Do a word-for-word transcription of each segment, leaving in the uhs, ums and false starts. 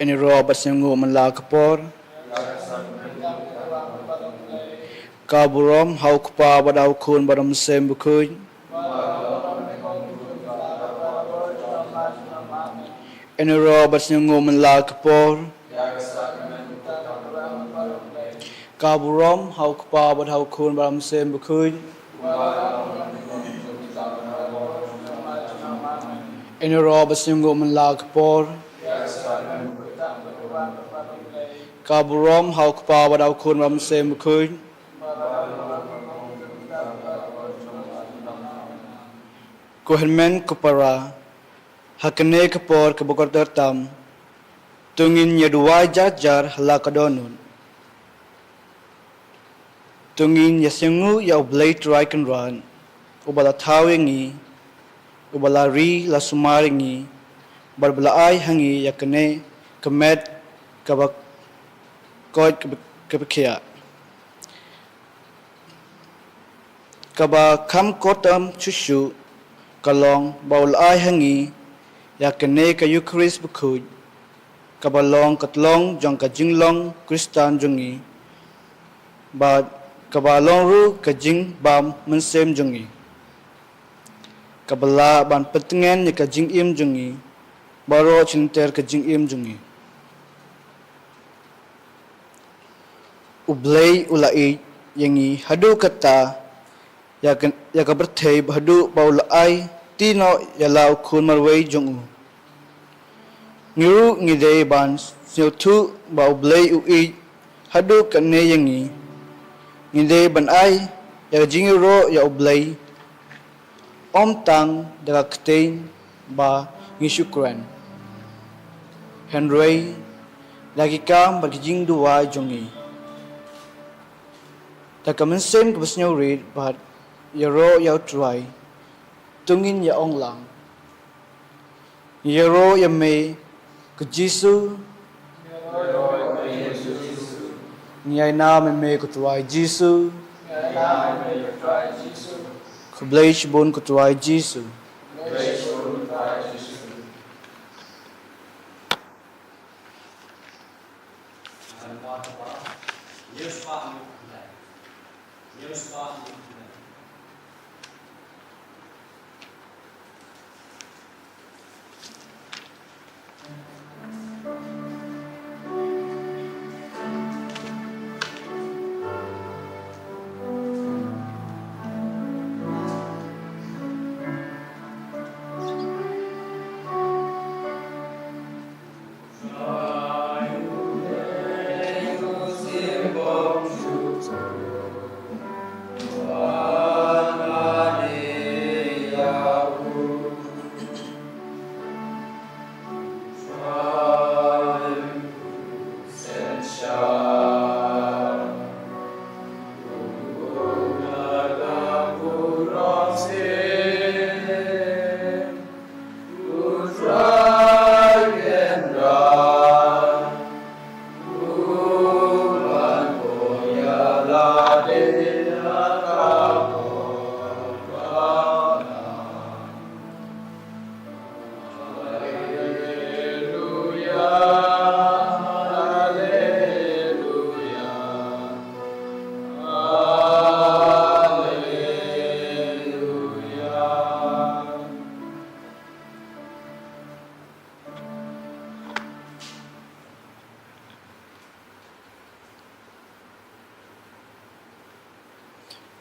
Ïaroh bad sngewnguh man la ka por. Ka burom ha u Kpa bad ha u Khun bad ha u Mynsiem Bakhuid. Ïaroh bad sngewnguh man la ka por. Ka burom ha u Kpa bad ha u Khun bad ha u Mynsiem Bakhuid. Ïaroh bad sngewnguh man la ka por. Ka burom ha u Kpa bad ha u Khun bad ha u Mynsiem Bakhuid. Ko hynmen ko para, ha kane ka por kaba kordor tam, to ngin ïa duwai jar jar ha la ka dohnud. To ngin ïa sngewnguh ïa U Blei Trai Kynrad, uba la thaw ïa ngi, uba la ri la sumar ïa ngi, bad uba la ai ha ngi ïa kane ka met kaba koit kaba, kaba khiah. Kaba kham kordor tam shuh shuh ka long ba u la ai ha ngi ïa kane ka Eukharist bakhuid, kaba long ka tlong jong ka jinglong Khristan jong ngi, bad kaba long ruh ka jingbam mynsiem jong ngi, kaba lah ban pyntngen ïa ka jingim jong ngi baroh shi lynter ka jingim jong ngi. U Blei u la ïeit ïa ngi haduh katta, ïa ka, ïa ka pyrthei, ba haduh ba u la aiti noh ïa la u Khun marwei jong u. Ngi ruh ngi dei ban sngewthuh ba U Blei u ïeit haduh katne ïa ngi. Ngi dei ban ai ïa ka jingïaroh ïa U Blei, ym tang da ka ktien ba ngi shu kren, hynrei da ki kam bad ki jingduwai jong ngi. Da ka mynsiem kaba sngewrit bad ïaroh ïa U Trai, to ngin ïa ong lang: Ngi ïaroh ïa me ko Jisu. Ngi ai nam ïa me ko Trai Jisu. Khublei shibun ko Trai Jisu.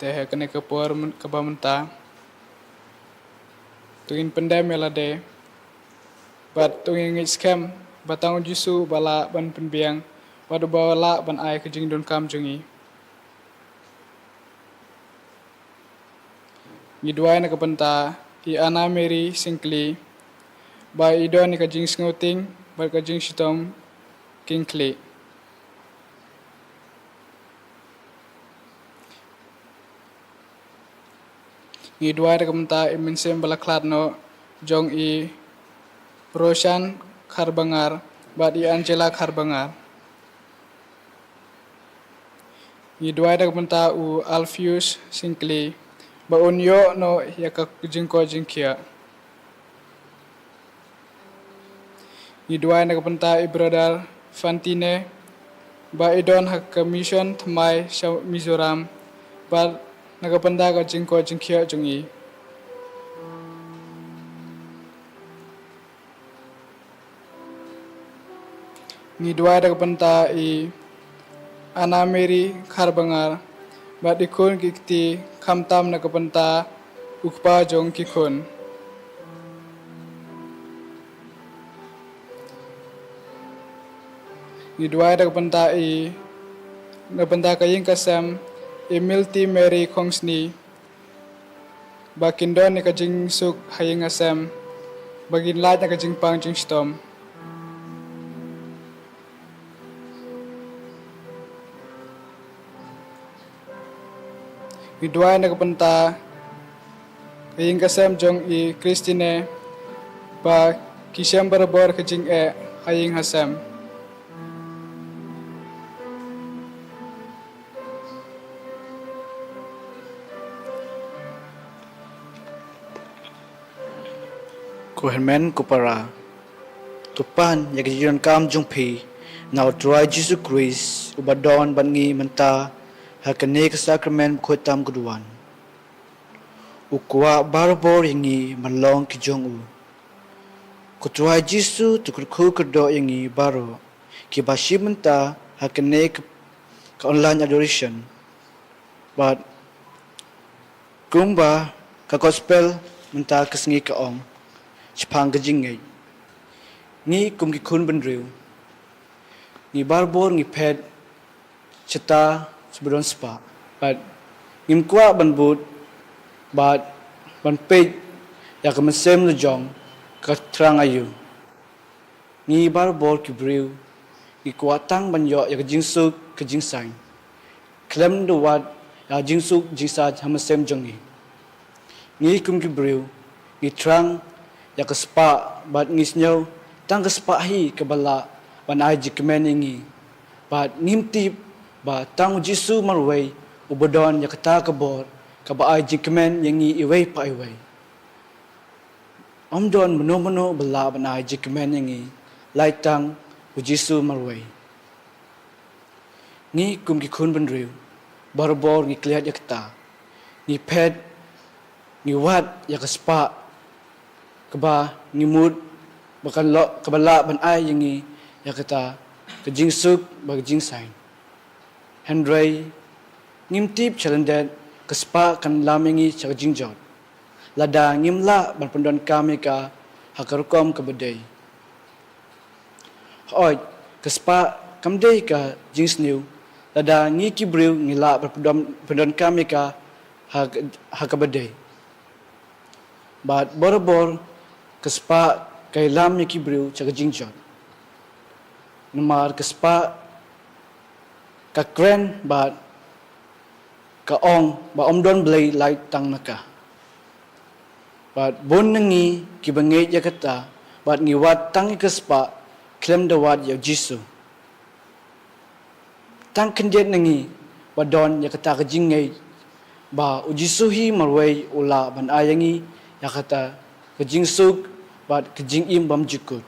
Te ha kane ka por myn-, kaba mynta, to ngin pyndem ïa lade, bad to ngin ngeit skhem ba tang U Jisu uba lah ban pynbiang, bad uba lah ban ai ka jingdonkam jong ngi. Ngi duwai na ka bynta i Anna Mary Syngkli, ba i don ïa ka jingsngewtieng bad ka jingshitom kieng khlieh. Ngi duwai na ka bynta i mynsiem ba la khlad noh jong i Roshan Kharbangar bad i Angela Kharbangar. Ngi duwai na ka bynta u Alpheus Syngkli, ba un ïoh noh ïa ka jingkoit jingkhiah. Ngi duwai na ka bynta i brother Fantine, ba i don ha ka mission thymmai sha Mizoram, bad na ka bynta ka jingkoit jingkhiah jong i. Ngi duwai na ka bynta i Anna Mary Kharbangar, bad i khun ki kti, khamtam na ka bynta u kpa jong ki khun. Ngi duwai na ka bynta i, na ka bynta ka ïing ka sem i Milty Mary Khongsni, ba kin don ïa ka jingsuk ha ïing ha sem, ba kin lait na ka jingpang jingshitom. Ngi duwai na ka bynta ka ïing ka sem jong i Christine, ba ki shem barabor ka jingeh ha ïing ha sem. Ko hynmen ko para, to pan ïa ka jingdonkam jong phi na u Trai Jisu Khrist uba don bad ngi mynta ha kane ka sakramen bakhuid tam ka duwan. U kwah barabor ïa ngi ban long ki jong u. Ko Trai Jisu, to kyrkhu kyrdoh ïa ngi baroh kiba shim mynta ha kane ka, ka online adoration. Bad kumba ka gospel mynta ka sngi ka ong shaphang ka jingngeit, ngi kum ki khun bynriew, ngi barabor ngi phet shata sha ba don spah, bad ngim kwah ban bud bad ban peit ïa ka mynsiem la jong ka thrang aïu. Ngi barabor ki briew ngi kwah tang ban ïoh ïa ka jingsuk ka jingsain, khlem da wad ïa ka jingsuk jingsaid ha mynsiem jong ngi. Ngi kum ki briew ngi thrang ïa ka spah bad ngi sngew tang ka spah hi kaba lah ban ai jingkmen ïa ngi. Bad ngim tip ba tang u Jisu marwei uba don ïa kata ka bor kaba ai jingkmen ïa ngi iwei pa iwei. Ym don mano mano ba lah ban ai jingkmen ïa ngi, lait tang u Jisu marwei. Ngi kum ki khun bynriew barabor ngi klet ïa kata. Ngi phet, ngi wad ïa ka spah kaba ngi mut ba kan lo-, kaba lah ban ai ïa ngi ïa kata ka jingsuk bad ka jingsain. Hynrei ngim tip shalyndet ka spah kan lam ïa ngi sha ka jingjot lada ngim lah ban pyndonkam ïa ka ha ka rukom kaba dei. Hooid, ka spah kam dei ka jingsniew lada ngi ki briew ngi lah ban pyndon-, pyndonkam ïa ka ha, ha kaba dei. Bad barabor ka spah ka ïalam ïa ki briew sha ka jingjot. Namar ka spah ka kren bad ka ong ba ym don Blei lait tang na ka. Bad bun na ngi kiba ngeit ïa kata bad ngi wad tang ïa ka spah khlem da wad ïa u Jisu. Tang khyndiat na ngi ba don ïa kata ka jingngeit ba u Jisu hi marwei u lah ban ai ïa ngi ïa kata ka jingsuk bad ka jingim bymjukut.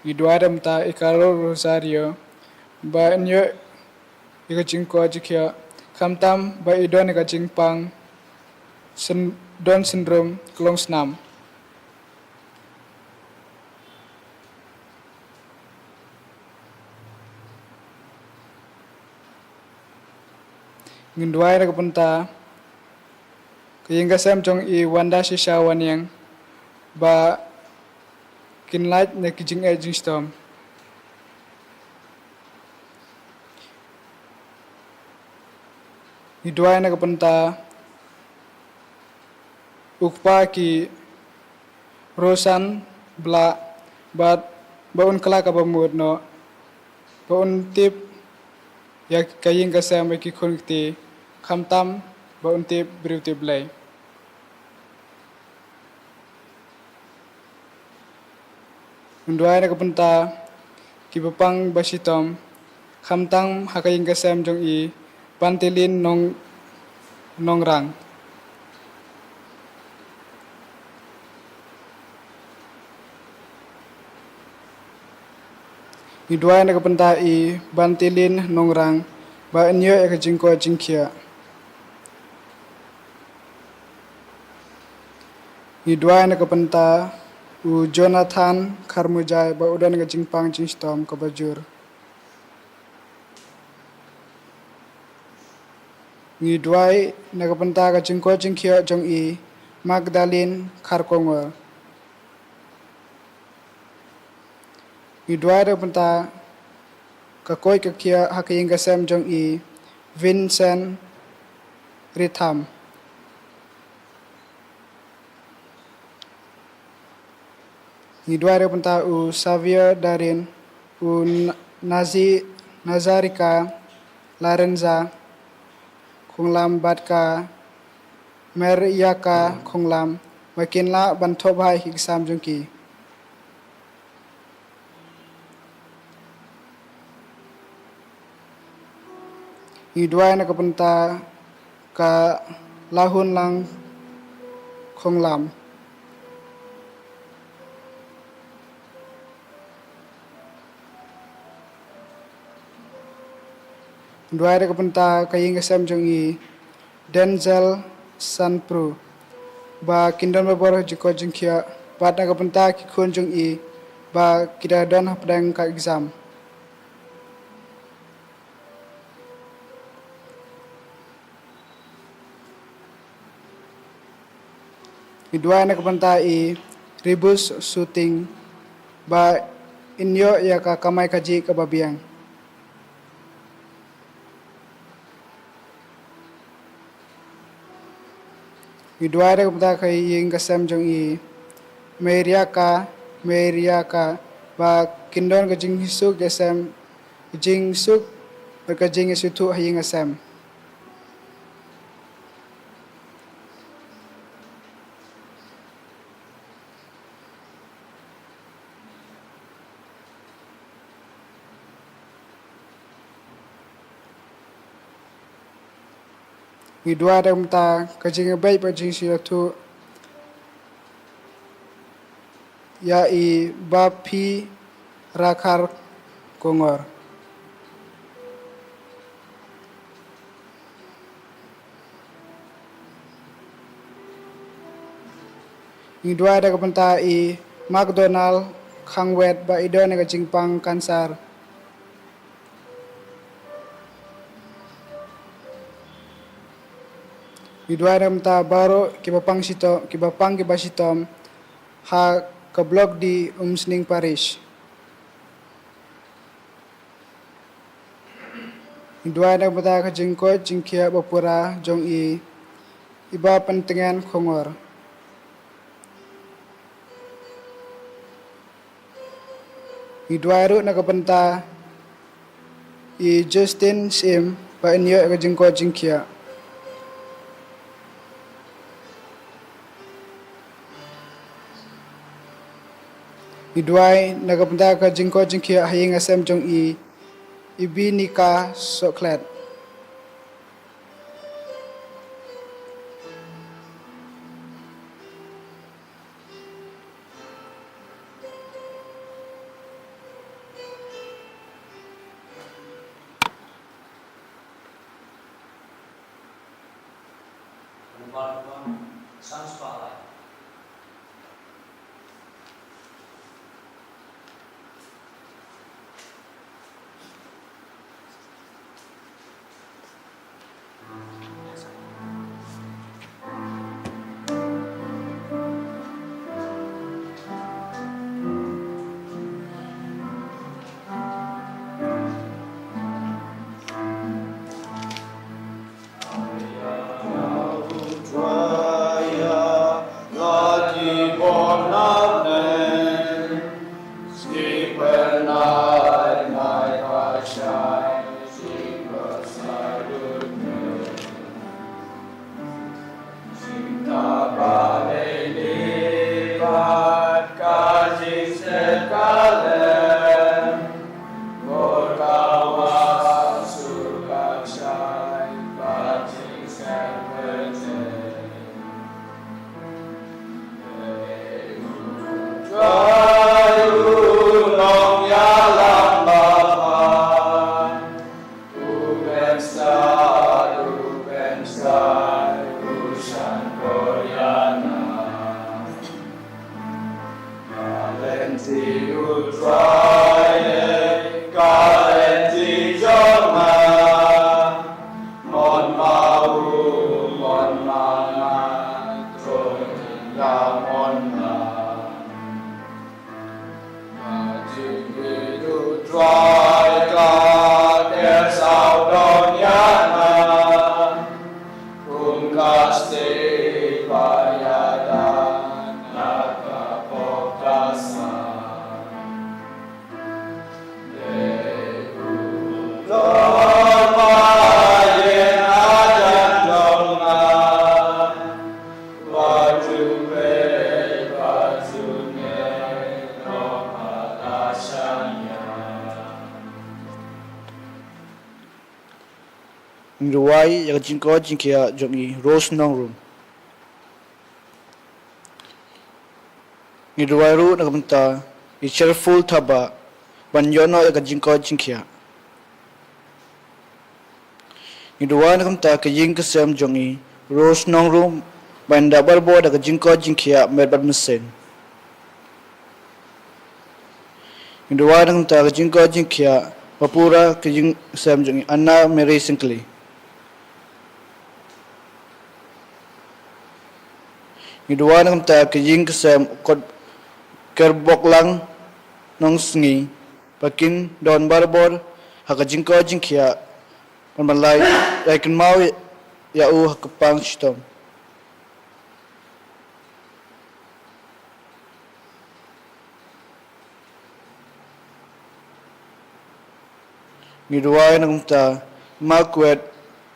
Ngi duwai da mynta i Carol Rosario ba in ïoh ïa ka jingkoit jingkhiah, khamtam ba i don ïa ka jingpang syn-, Down syndrome ka long snam. Ngi duwai na ka bynta ka ïing ka sem jong i Wanda Shisha Wanniang ba kin lait na ki jingeh jingshitom. Ngi duwai na ka bynta u kpa ki Rosan Blah, bad ba un kylla kaba mut noh, ba un tip ïa ka ïing ka sem, ïa ki khun kti, khamtam ba un tip briew tip Blei. Ngi duwai na ka bynta kiba pang ba shitom, khamtam ha ka ïing ka sem jong i Bantilin Nong-, Nongrang. Ngi duwai na ka bynta i Bantilin Nongrang ba in ïoh ïa ka jingkoit jingkhiah. Ngi duwai na ka bynta u Jonathan Kharmujai ba u don ka jingpang jingshitom kaba jur. Ngi duwai na ka bynta ka jingkoit jingkhiah jong i Magdalene Kharkongor. Ngi duwai na ka bynta ka koit ka khiah ha ka ïing ka sem jong i Vincent Ritham. Ngi duwai na ka bynta u Xavier Darin, u Na-, Nazi-, Nazarika Larenza Khonglam bad ka Meriaka Khonglam ba kin lah ban thoh bha ïa ki exam jong ki. Ngi duwai na ka bynta ka Lahunlang Khonglam. Ngi duwai na ka bynta ka ïing ka sem jong i Denzel Sanpru ba kin don barabor jingkoit jingkhiah, bad na ka bynta ki khun jong i ba ki da don hapdeng ka exam. Ngi duwai na ka bynta i Ribus Suting ba in ïoh ïa ka kamai kajih kaba biang. Ngi duwai na ka bynta ka ïing ka sem jong i Meriaka, Meriaka ba kin don ka jingsuk ïasem, ka jingsuk bad ka jingïasuthuh ha ïing ha sem. Ngi duwai na ka bynta ka jingïabeit bad ka jingsuk ïathuh ïa i Baphi Rakhar Kongor. Ngi duwai na ka bynta i McDonald Khangwet ba i don ïa ka jingpang kansar. Ngi duwai na ka bynta baroh kiba pang shitom, kiba pang kiba shitom ha ka Block D Umsning Parish. Ngi duwai na ka bynta ka jingkoit jingkhiah ba pura jong i, i Bapyntngen Khongor. Ngi duwai ruh na ka bynta i Justin Syiem ba in ïoh ka jingkoit jingkhiah. Ngi duwai na ka bynta ka jingkoit jingkhiah ha ïing ha sem jong i, i Binika Sohkhlet. Number one, Sunspotlight. Ngi duwai ïa ka jingkoit jingkhiah jong i Rose Nongrum. Ngi duwai ruh na ka bynta i Cherful Thabah ban ïoh noh ïa ka jingkoit jingkhiah. Ngi duwai na ka bynta ka ïing ka sem jong i Rose Nongrum ban da barabor da ka jingkoit jingkhiah met bad mynsiem. Ngi duwai na ka bynta ka jingkoit jingkhiah ba pura ka ïing ka sem jong i Anna Mary Syngkli. Ngi duwai na ka bynta ka ïing ka sem kot Kerboklang Nongsngi ba kin don barabor ha ka jingkoit jingkhiah ban ban lai ïa kynmaw ïa u ha ka pang shitom. Ngi duwai na ka bynta ma kwet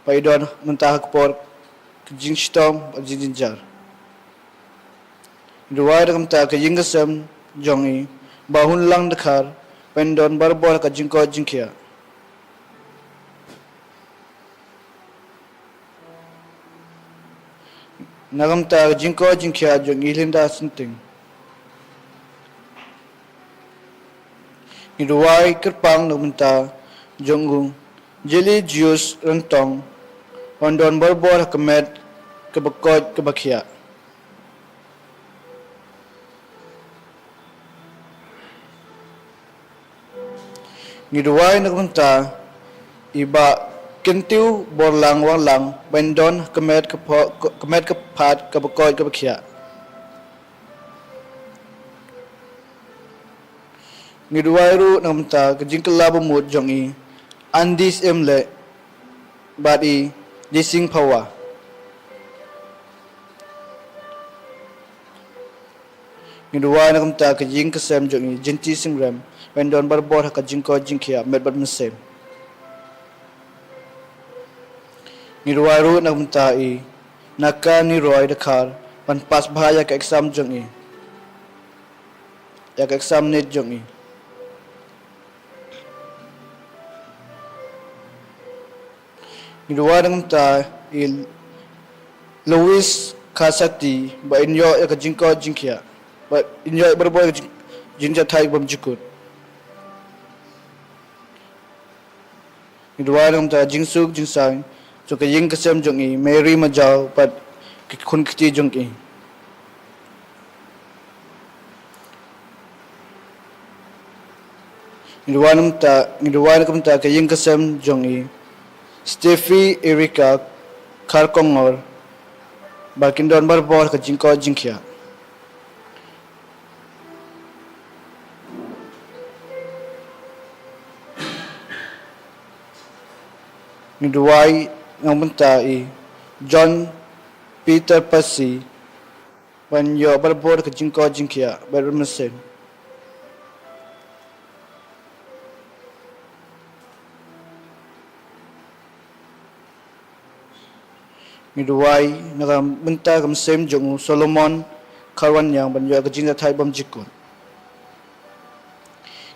ba i don mynta ha ka por ka jingshitom bad jingjynjar. Ngi duwai na ka bynta ka ïing ka sem jong i Bahunlang Dkhar ban don barabor ka jingkoit jingkhiah. Na ka bynta ka jingkoit jingkhiah jong i Linda Synting. Ngi duwai kyrpang na ka bynta jong u Jili Jius Ryntong ban don barabor ha ka met kaba koit kaba khiah. Ngi duwai na ka bynta i Bah Kyntiew Borlang Warlang ban don ha ka met ka pho-, ka met ka phad kaba koit kaba khiah. Ngi duwai ruh na ka bynta ka jingkylla bamut jong i Andi Syiemlieh bad i Dising Phawa. Ngi duwai na ka bynta ka ïing ka sem jong i Jynti Syngrem ban don barabor ha ka jingkoit jingkhiah met bad mynsiem. Ngi duwai ruh na ka bynta i Nakani Roy Dkhar ban pass bha ïa ka exam jong i, ïa ka exam NEET jong i. Ngi duwai na ka bynta i Louis Khasati ba in ïoh ïa ka jingkoit jingkhiah, ba in ïoh barabor ïa ka jing-, jingjahthait bymjukut. Ngi duwai na ka bynta jingsuk jingsaiñ jong ka ïing ka sem jong i Mary Majaw bad ki khun kti jong i. Ngi duwai na ka bynta, ngi duwai na ka bynta ka ïing ka sem jong i Steffi Erika Kharkongor, ba kin don barabor ka jingkoit jingkhiah. Ngi duwai na ka bynta i John Peter Percy, ban ïoh barabor ka jingkoit jingkhiah bad mynsiem. Ngi duwai na ka bynta ka mynsiem jong u Solomon Kharwanïang, ban ïoh ka jingtharai bymjukut.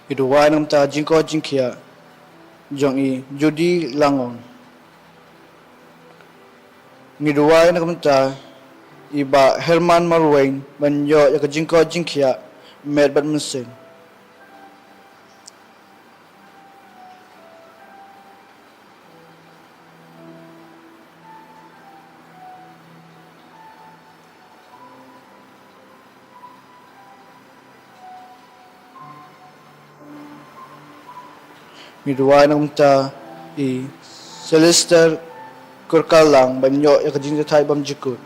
Ngi duwai na ka bynta ka jingkoit jingkhiah jong i Judy Langong. Ngi duwai na ka bynta i Bah Herman Marwein, ban ïoh ïa ka jingkoit jingkhiah met bad mynsiem. Ngi duwai na ka bynta i Celester Kurkalang, ban ïoh ïa ka jingtharai bymjukut.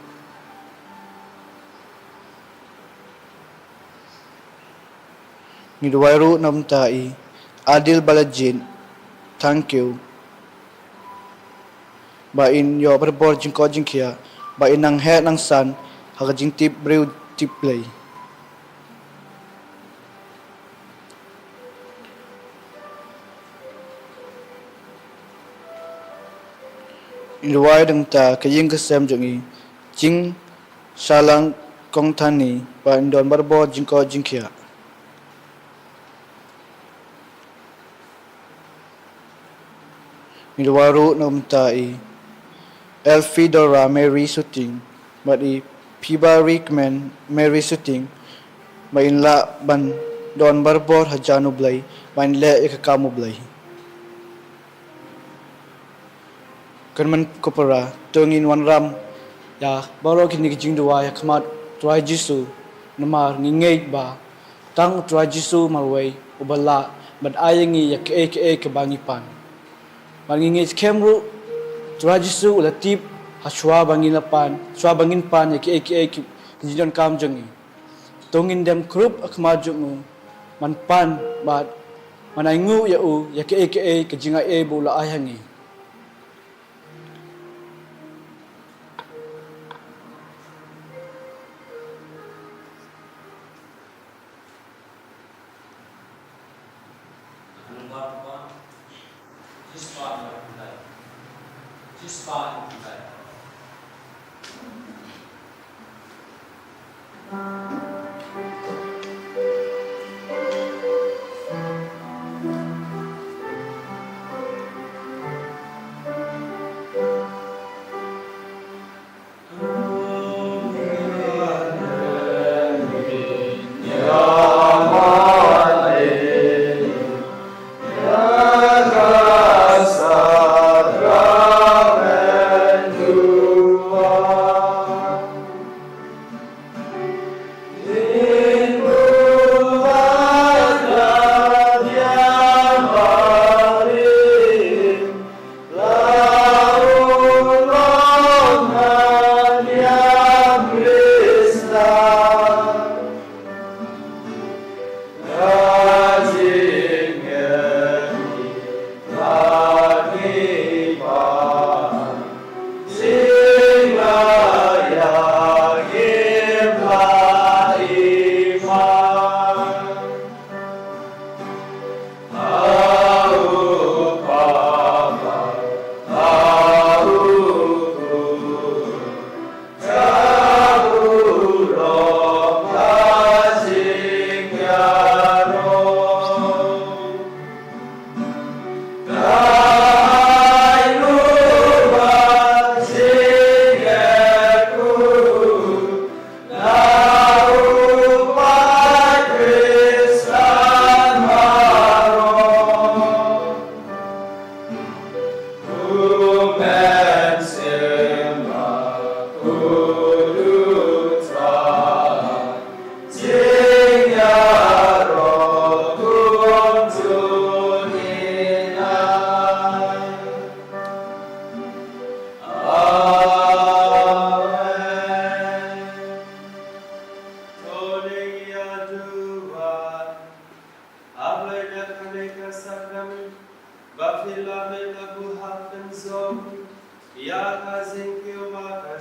Ngi duwai ruh na ka bynta i Adil Balajin Thangkhiew, ba in ïoh barabor jingkoit jingkhiah, ba in nang heh nang san ha ka jingtip briew tip Blei. Ngi duwai na ka bynta ka ïing ka sem jong i Jing Shalang Kongthani, ba in don barabor jingkoit jingkhiah. Ngi duwai ruh na ka bynta i Elfidora Mary Suting bad i Phiba Rickman Mary Suting, ba in lah ban don barabor hajan U Blei, ba in leh ïa ka kam U Blei. Kynmaw ko para, to ngin wanrah ïa baroh kine ki jingduwai ha khmat Trai Jisu, namar ngi ngeit ba tang Trai Jisu marwei uba lah ban ai ïa ngi ïa kaei kaei kaba ngi pan. Bad ngi ngeit skhem ruh, Trai Jisu u la tip ha shuwa ba ngin la pan, shuwa ba ngin pan ïa kaei kaei ki, ki jingdonkam jong ngi. To ngin dem krup ha khmat jong u, ban pan bad ban ainguh ïa u ïa kaei kaei ka jingai ei ba u la ai ha ngi.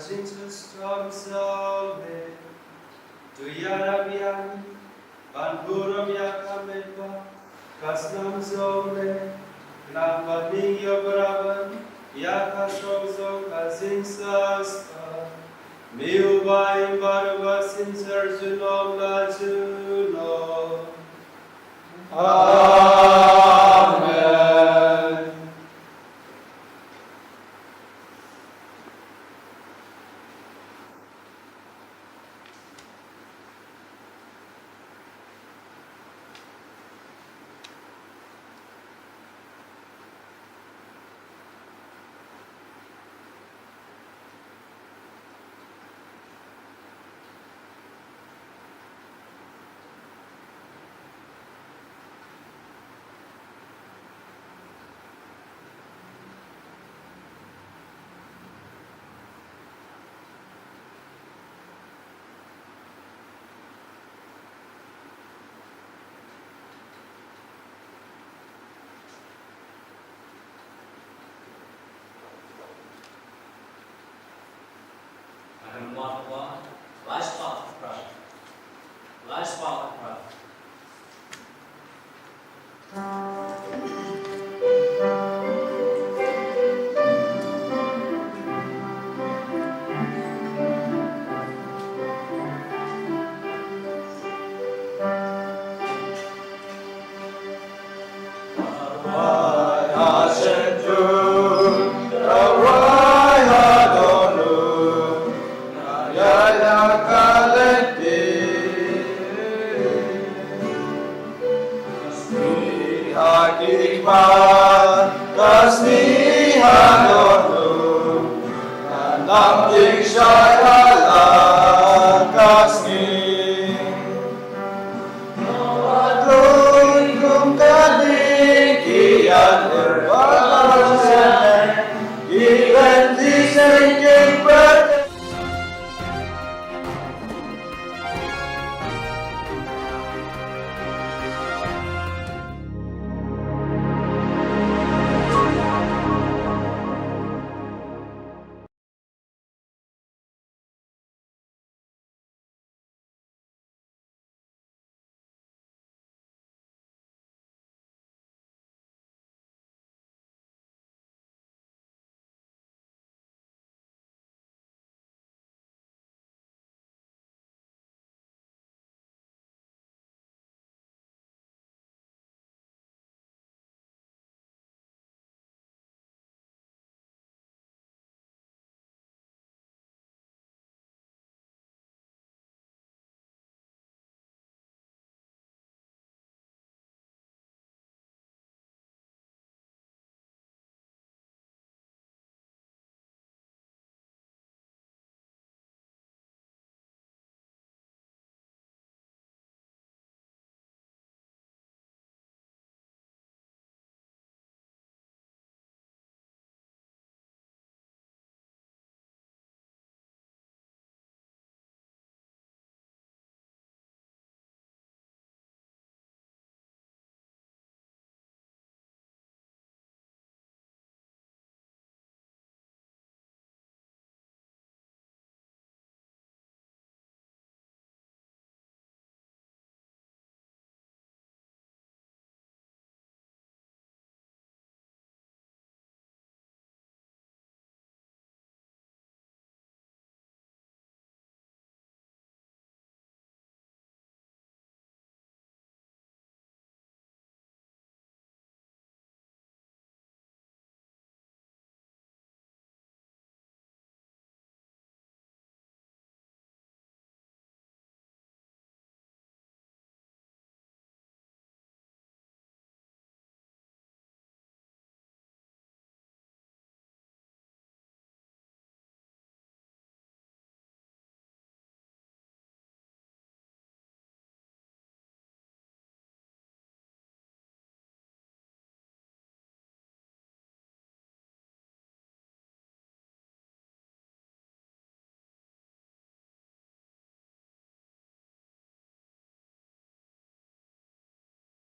Jingshngaiñ jong me. To ïarap ïa ngi ban burom ïa ka met bad ka snam jong me, khnang ba ngin ïoh bha ïa ka shong jong ka jingshisha. Me uba im bad uba synshar junom la junom. Amen. Last part of prayer. Last part of prayer.